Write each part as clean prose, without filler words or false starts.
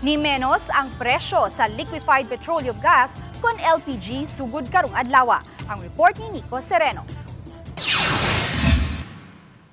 Ni menos ang presyo sa liquefied petroleum gas kon LPG sugod karong adlaw. Ang report ni Nico Sereno.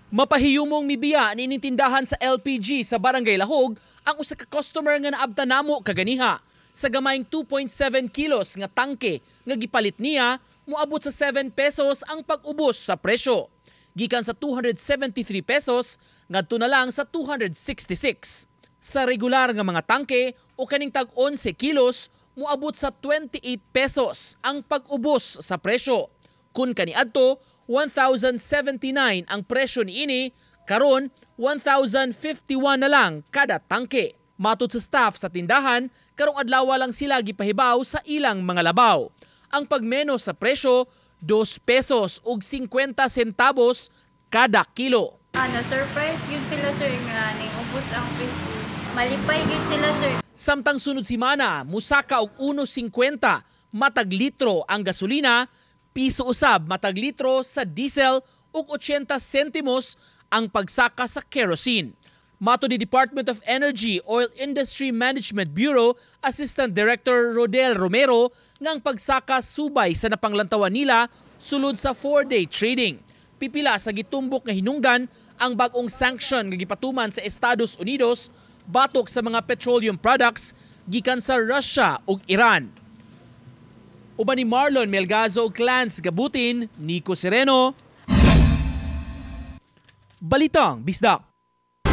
Mapahiyumong mibiya niining tindahan sa LPG sa Barangay Lahog ang usa ka customer nga naabta namo kaganiha. Sa gamayng 2.7 kilos nga tangke nga gipalit niya, moabot sa 7 pesos ang pag-ubos sa presyo. Gikan sa 273 pesos ngadto na lang sa 266. Sa regular nga mga tangke o kaning tag 11 kilos, moabot sa 28 pesos ang pag-ubos sa presyo. Kun kaniadto 1,079 ang presyo niini, karon 1,051 na lang kada tangke. Matod sa staff sa tindahan, karong adlaw lang sila gipahibaw sa ilang mga labaw. Ang pagmenos sa presyo, 2 pesos ug 50 centavos kada kilo. Ano, surprise gyud sila, sir, nga ning ubos ang presyo. Malipay gyud sila, sir. Samtang sunod simana, musaka og 1.50 matag litro ang gasolina, piso usab matag litro sa diesel ug 80 sentimos ang pagsaka sa kerosene. Matod ni Department of Energy Oil Industry Management Bureau Assistant Director Rodel Romero nga ang pagsaka subay sa napanglantawan nila sulod sa 4-day trading. Pipila sa gitumbok nga hinungdan ang bag-ong sanction nga gipatuman sa Estados Unidos batok sa mga petroleum products gikan sa Russia ug Iran. Uban ni Marlon Melgazo ug Clans Gabutin, Nico Sereno. Balitang Bisdak.